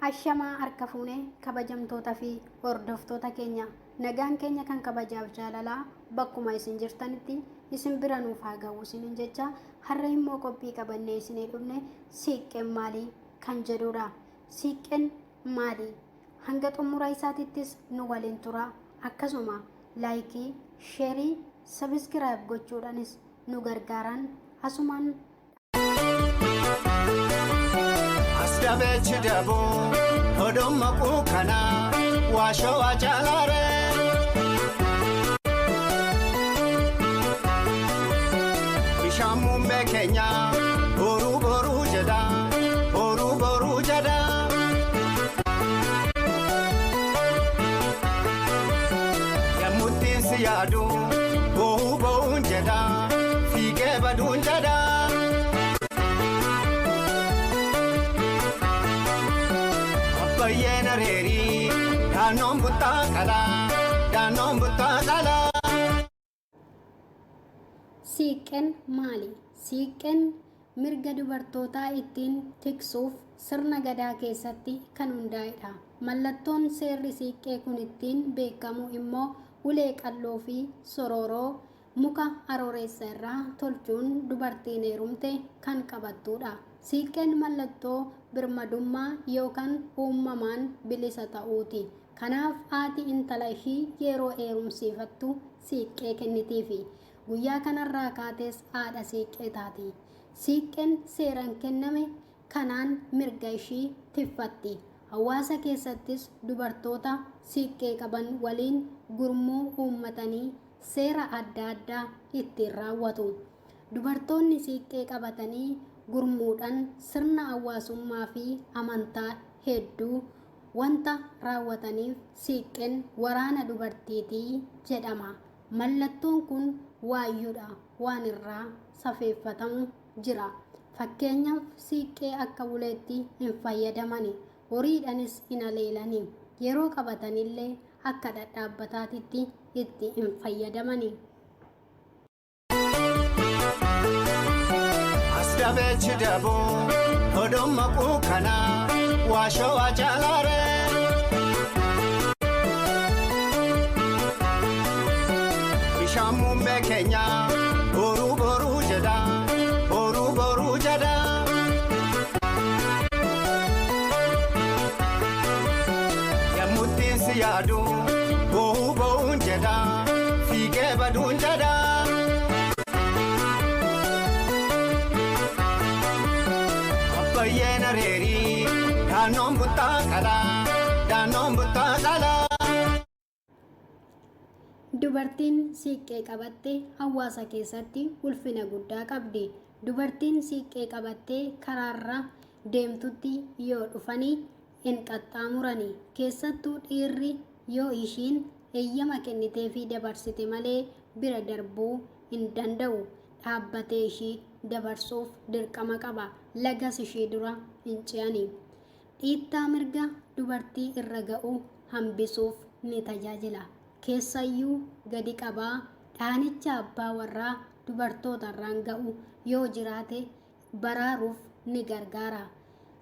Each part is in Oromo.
Ashamaa harka fuunee kabajamtoota fi hordoftoota keenya, nagaan keenya kan kabajaaf jaalalaa bakkuma isin jirtanitti isin bira nuuf haa ga'u isiniin jecha, har'a immoo qophii qabannee isinii dhufne siiqqeen maalii kan jedhudha. Siiqqeen maali? Hanga xumura isaatittis nu waliin tura. Akkasuma like, share, subscribe gochuudhanis nu gargaaran asumaan. As dabeechi daboo odoon maquu kanaa waashoo wacaalaaree. Bishaan muummee keenyaa boruu boruu jedha, boruu boruu jedha. Yemmuttiin si yaadu boo'uu boo'uun jedha, fiigee baduun jedha. Abbayyeen areerii daannoon buttaa qalaa, daannoon buttaa qalaa. Siiqqeen maali? Siiqqeen mirga dubartootaa ittiin tiksuuf sirna Gadaa keessatti kan hundaa'edha. Mallattoon seerri siiqqee kun ittiin beekamu immoo ulee qal'oo fi sorooroo muka arooreessa irraa tolchuun dubartiin heerumte kan qabattuudha. Siiqqeen mallattoo birmadummaa yookan uummamaan bilisa ta'uuti. Kanaaf haati intala ishii yeroo heerumsiifattu siiqqee kennitiifi. Guyyaa kanarraa kaatees haadha siiqqee taati. Siiqqeen seeran kenname kanaan mirga ishii tiffatti. Hawaasa keessattis dubartoota siiqqee qaban waliin gurmuu uummatanii seera adda addaa ittiin raawwatu. Dubartoonni siiqqee qabatanii gurmuudhan sirna hawaasummaa fi amantaa hedduu wanta raawwataniif siiqqeen waraana dubartiiti jedhama. Mallattoon kun waayyuudha, waan irraa safeeffatamu jira. Fakkeenyaaf, siiqqee akka uleetti hin fayyadamani. Horiidhanis hin haleelani. Yeroo qabatanillee akka dhadhaabbataatitti itti hin fayyadamani. As dabeechi daboo odoon maquu kanaa waashoo wacaalaaree. Bishaan muummee keenyaa boruu boruu jedha, boruu boruu jedha. Yemmuttiin si yaadu boo'uu boo'uun jedha, fiigee baduun jedha. Abbayyeen areerii daannoon buttaa qalaa, daannoon buttaa qalaa. Dubartiin siiqqee qabatte hawaasa keessatti ulfina guddaa qabdi. Dubartiin siiqqee qabattee karaarra deemtutti yoo dhufani hin qaxxaamurani. Keessattuu dhiirri yoo ishiin eeyyama kenniteefii dabarsite malee bira darbuu hin danda'u. Dhaabbatee ishii dabarsuuf dirqama qaba. Lagas ishii dura hin ce'ani. Dhiittaa mirga dubartii irra ga'u hambisuuf ni tajaajila. Keessayyuu gadi qabaa dhaanicha abbaa warraa dubartootarraan ga'u yoo jiraate baraaruuf ni gargaara.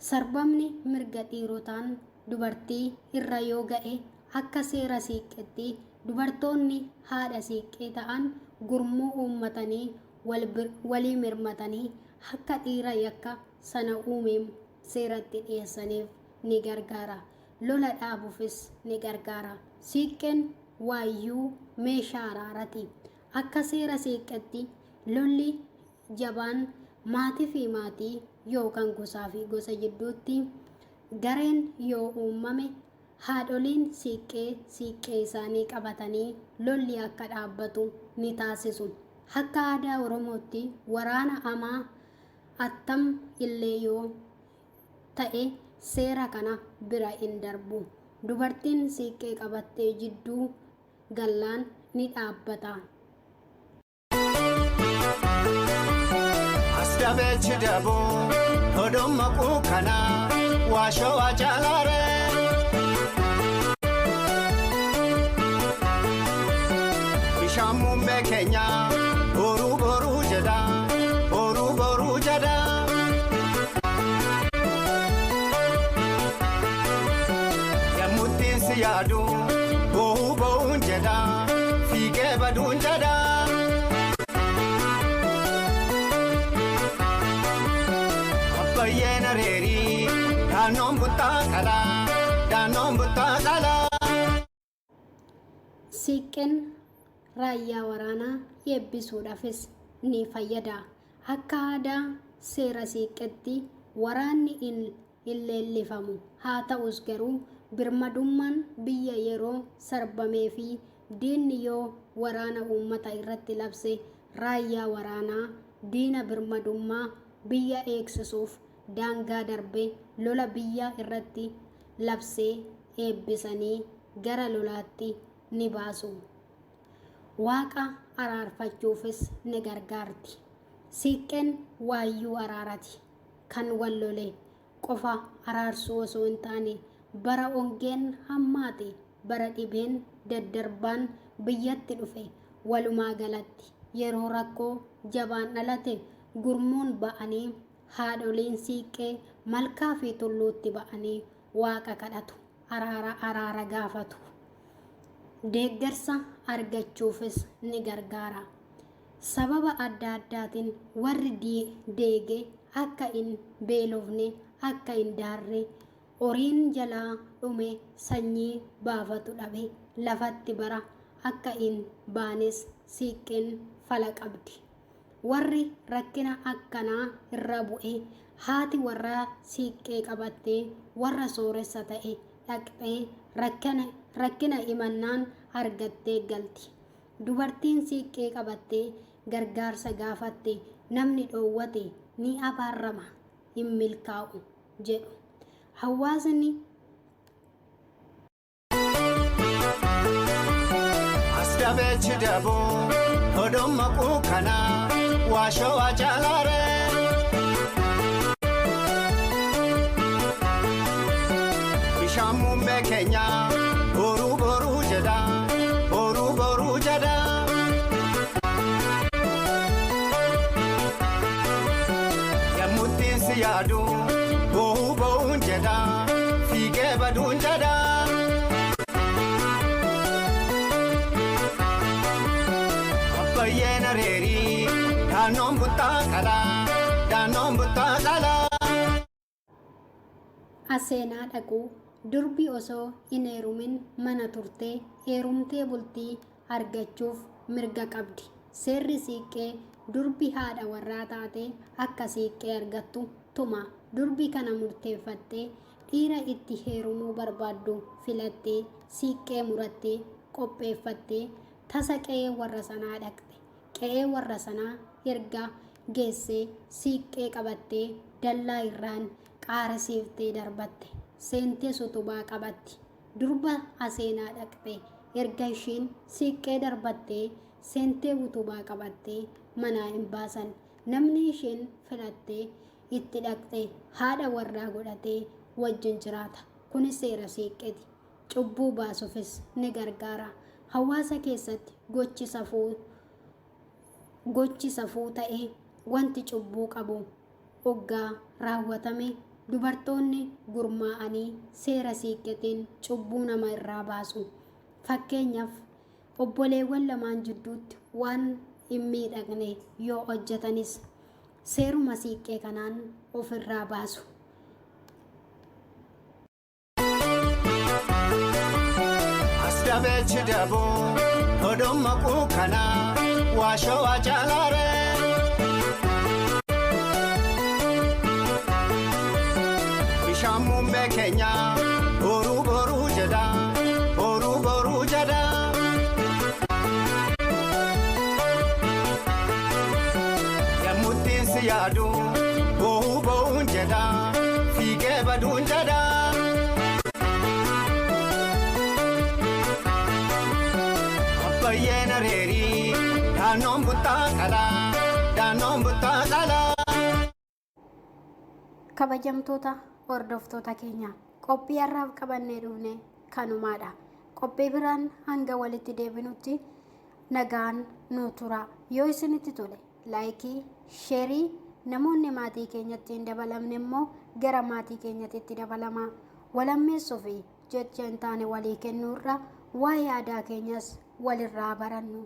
Sarbamni mirga dhiirotaan dubartii irra yoo ga'e akka seera siiqqetti dubartoonni haadha siiqqee ta'an gurmuu uummatanii walii mirmatanii akka dhiira yakka sana uumeem seeratti dhiyeessaniif ni gargaara. Lola dhaabufis ni gargaara. Siiqqeen waayyuu meeshaa araarati. Akka seera siiqqetti lolli jabaan maatifi maatii yookan gosaafi gosa jidduutti gareen yoo uummame haadholiin siiqqee siiqqee isaanii qabatanii lolli akka dhaabbatu ni taasisu. Akka aadaa Oromootti waraana amaa attam illee yoo ta'e seera kana bira hin darbu. Dubartiin siiqqee qabattee jidduu gallaan ni dhaabbata. As dabeechi daboo odoon maquu kanaa waashoo wacaalaaree. Bishaan muummee keenyaa boruu boruu jedha, boruu boruu jedha. yaadu boo'uu boo'uun jedha fiigee baduun jedha. Abbayyeen areerii daannoon buttaa qalaa daannoon buttaa qalaa. Siiqqeen raayyaa waraanaa eebbisuudhaafis ni fayyada. Akka aadaa seera siiqqeetti waraanni hin leellifamu. Haa ta'us garuu birmadummaan biyya yeroo sarbamee fi diinni yoo waraana uummata irratti labse raayyaa waraanaa diina birmadummaa biyya eegsisuuf daangaa darbe lola biyya irratti labsee eebbisanii gara lolaatti ni baasu. Waaqa araarfachuufis ni gargaarti. Siiqqeen waayyuu araarati. Kan wal lole qofa araarsuu osoo hin taane bara ongeen hammaate, bara dhibeen daddarbaan biyyatti dhufe, walumaa galatti yeroo rakkoo jabaan dhalate gurmuun ba'anii haadholiin siiqqee malkaa fi tulluutti ba'anii waaqa kadhatu, araara araara gaafatu. Deeggarsa argachuufis ni gargaara. Sababa adda addaatiin warri deege akka hin beelofne, akka hin daarre, horiin jalaa dhume sanyii baafatu dhabe lafatti bara akka hin baanes siiqqeen fala qabdi. Warri rakkina akkanaa irra bu'e haati warraa siiqqee qabattee warra sooressa ta'e dhaqxee rakkina himannaan argattee galti. Dubartiin siiqqee qabattee gargaarsa gaafatte namni dhoowwate ni abaarama, hin milkaa'u jedhu. Hawaasni. As dabeechi daboo odoon maquu kanaa waashoo wacaalaaree. Bishaan muummee keenyaa boruu boruu jedha boruu boruu jedha. Yemmuttiin si yaadu boo'uu boo'uun jedha fiigee baduun jedha. Abbayyeen areerii daannoon buttaa qalaa daannoon buttaa qalaa. Aseenaa dhaquu Durbi osoo hin heerumin mana turtee heerumtee bultii argachuuf mirga qabdi. Seerri Siiqqee durbi haadha warraa taate akka siiqqee argattu tuma. Durbi kana murteeffattee dhiira itti heerumuu barbaaddu filattee siiqqee murattee qopheeffattee tasa qe'ee warra sanaa dhaqxe. Qe'ee warra sanaa erga geessee siiqqee qabattee dallaa irraan qaara siiftee darbatte. Seentees utubaa qabatti. Durba Aseenaa dhaqxe. Erga ishiin siiqqee darbattee seentee utubaa qabattee manaa hin baasan. Namni isheen filattee itti dhaqxe haadha warraa godhatee wajjin jiraata. Kunis seera siiqqeeti. Cubbuu baasufis ni gargaara. Hawaasa keessatti gochi safuu gochi safuu ta'e wanti cubbuu qabu oggaa raawwatame dubartoonni gurmaa'anii seera siiqqeetiin cubbuu nama irraa baasu. Fakkeenyaaf obboleewwan lamaan jidduutti waan hin miidhagne yoo hojjetanis seeruma siiqqee kanaan ofirraa baasu. As dabeechi daboo odoon maquu kanaa waashoo wacaalaaree. Bishaan muummee keenyaa boruu boruu jedha boruu boruu jedha. Yemmuttiin si yaadu boo'uu boo'uun jedha fiigee baduun jedha. Abbayyeen areerii daannoon buttaa qalaa daannoon buttaa qalaa. Kabajamtoota hordoftoota keenya qophii har'aaf qabannee dhufne kanumaadha. Qophii biraan hanga walitti deebinutti nagaan nu tura. Yoo isinitti tole laayikii, sheerii namoonni maatii keenyatti hin dabalamne immoo gara maatii keenyatti itti dabalamaa. Walammeessuu fi Jecha hin taane walii kennuurra waa'ee aadaa keenyas walirraa barannu.